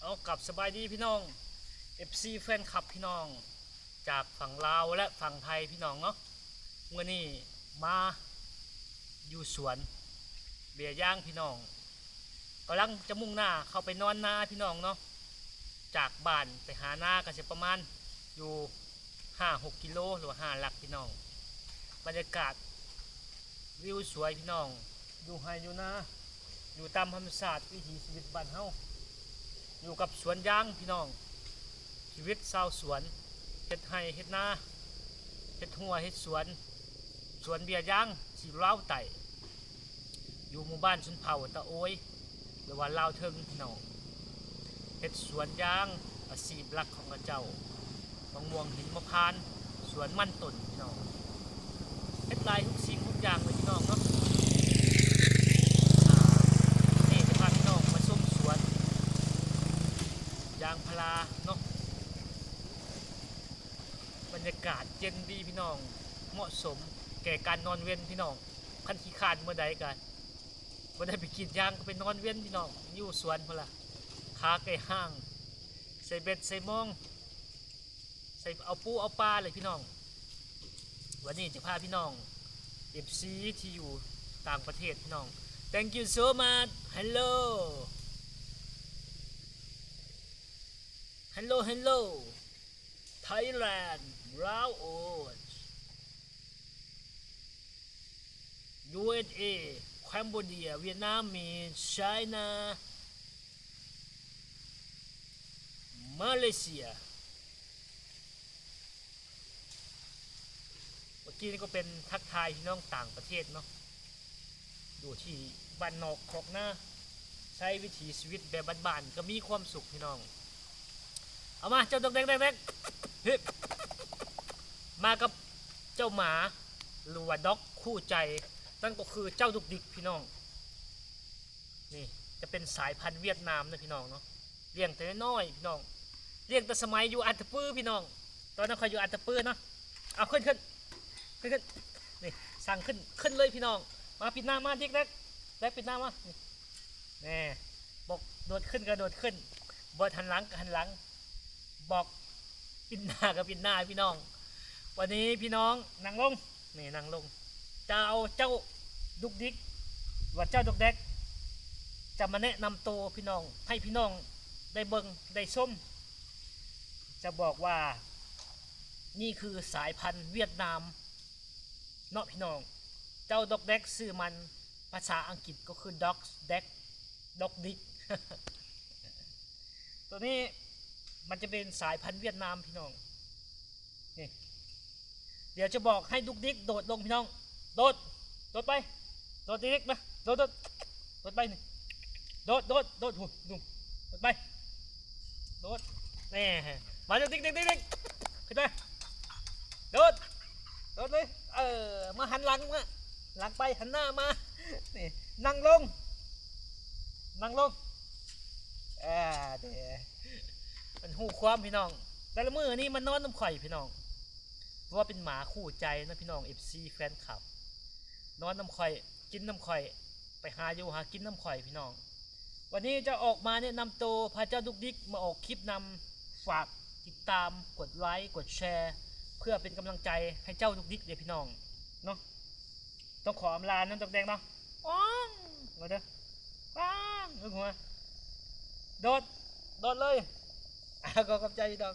ເອົາ ກັບສະບາຍດີພີ່ນ້ອງ ເອັຟຊີ ແຟນຄລັບ ພີ່ນ້ອງຈາກຝັ່ງລາວ ແລະ ຝັ່ງໄທ ພີ່ນ້ອງເນາະ. ມື້ນີ້ມາຢູ່ສວນເບ້ຍຢາງ ພີ່ນ້ອງ, ກຳລັງຈະມຸ່ງໜ້າເຂົ້າໄປນອນນາ ພີ່ນ້ອງເນາະ. ຈາກບ້ານໄປຫານາກໍຊິປະມານຢູ່ຫ້າຫົກກິໂລ ຫຼືວ່າຫ້າຫຼັກ ພີ່ນ້ອງ. ບັນຍາກາດ ວິວສວຍພີ່ນ້ອງ, ຢູ່ໄຮ່ຢູ່ນາ ຢູ່ຕາມທຳມະຊາດ ວິຖີຊີວິດບ້ານເຮົາ ຢູ່ກັບສວນຢາງພີ່ນ້ອງ. ຊີວິດຊາວສວນ ເຮັດໄຮ່ເຮັດນາ ເຮັດຮົ້ວເຮັດສວນ ສວນເບ້ຍຢາງທີ່ລາວໃຕ້ ຢູ່ໝູ່ບ້ານຊົນເຜົ່າຕະໂອຍ ຫຼືວ່າລາວເທິງພີ່ນ້ອງ. ເຮັດສວນຢາງ ອາຊີບຫຼັກຂອງເຂົາເຈົ້າ, ມະມ່ວງຫິມມະພານ, ສວນມັນຕົ້ນພີ່ນ້ອງ, ເຮັດຫຼາຍທຸກສິ່ງທຸກຢ່າງເລີຍພີ່ນ້ອງເນາະ. ອາ ນີ້ຈະພາພີ່ນ້ອງມາຊົມສວນຢາງພາລາເນາະ. ບັນຍາກາດເຢັນດີພີ່ນ້ອງ, ເໝາະສົມແກ່ການນອນເວັນພີ່ນ້ອງ. ຄັນຂີ້ຄ້ານມື້ໃດກໍບໍ່ໄດ້ໄປກຣີດຢາງ ກໍໄປນອນເວັນພີ່ນ້ອງ ຢູ່ສວນພຸ້ນລະ. ຂາໄກ່ຫ້າງ ໃສ່ເບັດໃສ່ມອງ ໃສ່ເອົາປູເອົາປາເລີຍພີ່ນ້ອງ. ວັນນີ້ຈະພາພີ່ນ້ອງ ເອັຟຊີ ທີ່ຢູ່ຕ່າງປະເທດພີ່ນ້ອງ Thank you so much. Hello, hello, hello. Thailand, Laos, U S A, Cambodia, Vietnam, China, Malaysia. ເມື່ອກີ້ນີ້ກໍເປັນທັກທາຍພີ່ນ້ອງຕ່າງປະເທດເນາະ, ຢູ່ທີ່ບ້ານນອກຄອກນາ ໃຊ້ວິຖີຊີວິດແບບບ້ານໆ ກໍມີຄວາມສຸກພີ່ນ້ອງ. ເອົາມາ ເຈົ້າດອກແດກແດກແດກ ເຮີ້ ມາກັບເຈົ້າໝາ ຫຼືວ່າດັອກຄູ່ໃຈ ນັ້ນກໍຄືເຈົ້າດຸກດິກພີ່ນ້ອງ. ນີ້ຈະເປັນສາຍພັນຫວຽດນາມເນາະພີ່ນ້ອງເນາະ, ລ້ຽງແຕ່ນ້ອຍໆ ພີ່ນ້ອງ, ລ້ຽງແຕ່ສະໄໝຢູ່ອັດຕະປືພີ່ນ້ອງ. ຕອນນັ້ນຂ້ອຍຢູ່ອັດຕະປືເນາະ. ເອົາ ຂຶ້ນ ຂຶ້ນ ຂຶ້ນ ຂຶ້ນ ນີ້ ສັ່ງຂຶ້ນ ຂຶ້ນເລີຍພີ່ນ້ອງ. ມາ ປິດໜ້າມາ ດິກແດັກ ແດັກ ປິດໜ້າມາ ນີ້ ແນ່ ບອກໂດດຂຶ້ນກໍໂດດຂຶ້ນ, ບອກຫັນຫຼັງກໍຫັນຫຼັງ, ບອກປິດໜ້າກໍປິດໜ້າພີ່ນ້ອງ. ວັນນີ້ພີ່ນ້ອງນັ່ງລົງ ນີ້ນັ່ງລົງ ຈະເອົາເຈົ້າດຸກດິກ ຫຼືວ່າເຈົ້າດອກແດກ ຈະມາແນະນຳໂຕພີ່ນ້ອງ ໃຫ້ພີ່ນ້ອງໄດ້ເບິ່ງໄດ້ຊົມ. ຈະບອກວ່ານີ້ຄືສາຍພັນຫວຽດນາມເນາະພີ່ນ້ອງ. ເຈົ້າດອກແດກຊື່ມັນ ພາສາອັງກິດກໍຄື Dog Deck, Dog Dick. ໂຕນີ້ມັນຈະເປັນສາຍພັນຫວຽດນາມພີ່ນ້ອງ. ນີ້ ດຽວຈະບອກໃຫ້ດຸກດິກໂດດລົງພີ່ນ້ອງ. ໂດດ ໂດດໄປ ໂດດດິກໆ ມາ ໂດດ ໂດດ ໂດດໄປນີ້ ໂດດ ໂດດ ໂດດ ຫູ ໜຸ່ມ ໂດດໄປ ໂດດ ແນ່ ມາ ດິກໆໆ ຂຶ້ນມາ ໂດດ ໂດດເລີຍ ເອີ ມາຫັນຫຼັງ ມາ ຫຼັງໄປ ຫັນໜ້າມາ ນີ້ ນັ່ງລົງ ນັ່ງລົງ ເອີ ເດ້ ມັນຮູ້ຄວາມພີ່ນ້ອງ. ແຕ່ລະມື້ນີ້ມັນນອນນຳຂ້ອຍພີ່ນ້ອງ ເພາະວ່າເປັນໝາຄູ່ໃຈນະພີ່ນ້ອງ ເອັຟຊີ ແຟນຄລັບ ນອນນຳຂ້ອຍ ກິນນຳຂ້ອຍ ໄປຫາຢູ່ຫາກິນນຳຂ້ອຍພີ່ນ້ອງ. ວັນນີ້ຈະອອກມາແນະນຳໂຕ ພາເຈົ້າດຸກດິກມາອອກຄລິບນຳ. ຝາກຕິດຕາມ ກົດໄລ ກົດແຊ ເພື່ອເປັນກຳລັງໃຈໃຫ້ເຈົ້າດຸກດິກເດີ້ພີ່ນ້ອງເນາະ. ຕ້ອງຂໍອຳລານຳດອກແດງເນາະ. ອ້ອງ ເອົາເດີ້ ປ້າງ ເອົາຫົວ ໂດດ ໂດດເລີຍ. ອ່າ ຂໍຂອບໃຈພີ່ນ້ອງ.